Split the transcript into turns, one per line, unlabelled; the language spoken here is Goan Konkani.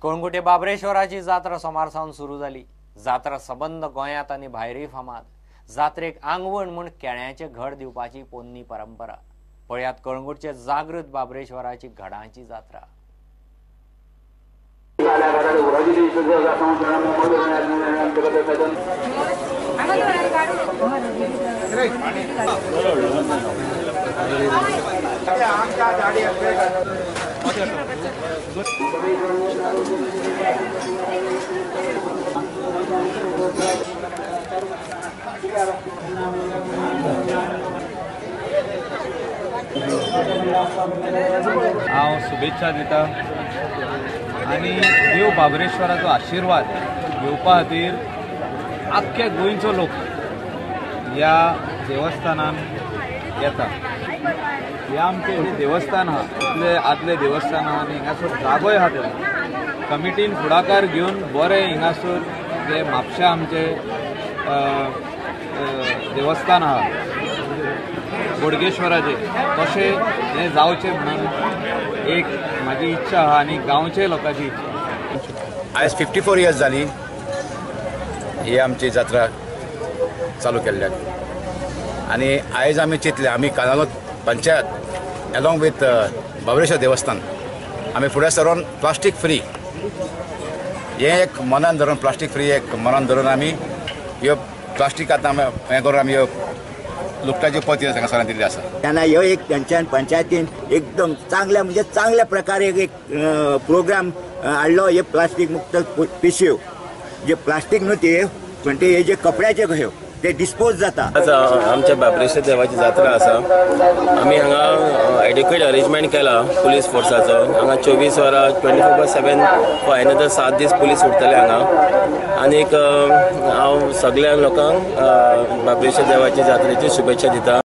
कळंगुटे बाबरेश्वराची जात्रा सोमार सावन सुरू जाली. जात्रा सबंद गोंयांत आनी भायरूय फामाद. जात्रेक आंगवण म्हूण केळ्यांचे घड दिवपाची पोन्नी परंपरा. पळयात कळंगुटचे जागृत बाबरेश्वराची घडांची जात्रा.
हांव शुभेच्छा दिता आनी देव बाबरेश्वराचो आशिर्वाद घेवपा खातीर आख्ख्या गोंयचो लोक ह्या देवस्थानान येता. हे आमचें हें देवस्थान आहा, इतलें आदलें देवस्थान आहा आनी हिंगासर जागोय आहा. तें कमिटीन फुडाकार घेवन बरें हिंगासर जे म्हापशा आमचें देवस्थान आहा बोडगेश्वराचें तशें हें जावचें म्हणून एक म्हाजी इच्छा आहा आनी गांवचे लोकांची इच्छा.
आयज 54 इयर्स जाली ही आमची जात्रा चालू केल्ल्याक आनी आयज आमी चिंतलें आमी कानालो पंचायत एलॉंग विथ बाबरेश्वर देवस्थान आमी फुडें सरून प्लास्टीक फ्री हें एक मनान धरून, प्लास्टीक फ्री एक मनान धरून आमी ह्यो प्लास्टीक आतां आमी हें करून आमी ह्यो लुकटाच्यो पोती हांगासर दिल्ली आसा.
त्यांना ह्यो एक त्यांच्या पंचायतीन एकदम चांगल्या म्हणजे चांगल्या प्रकारे एक प्रोग्राम हाडलो. हे प्लास्टीक मुक्त पिशव्यो जे प्लास्टीक न्हू ते पण ते हे जे कपड्याचे कह्यो ते डिस्पोज जाता.
आज आमच्या बाबरेश्वर देवाची जात्रा आसा. आमी हांगा एडिक्वेट अरेंजमेंट केला पुलीस फोर्साचो. हांगा 24 वरां 24/7 फॉर एनदर 7 दीस पुलीस उरतले हांगा. आनीक हांव सगळ्या लोकांक बाबरेश्वर देवाची जात्रेची शुभेच्छा दिता.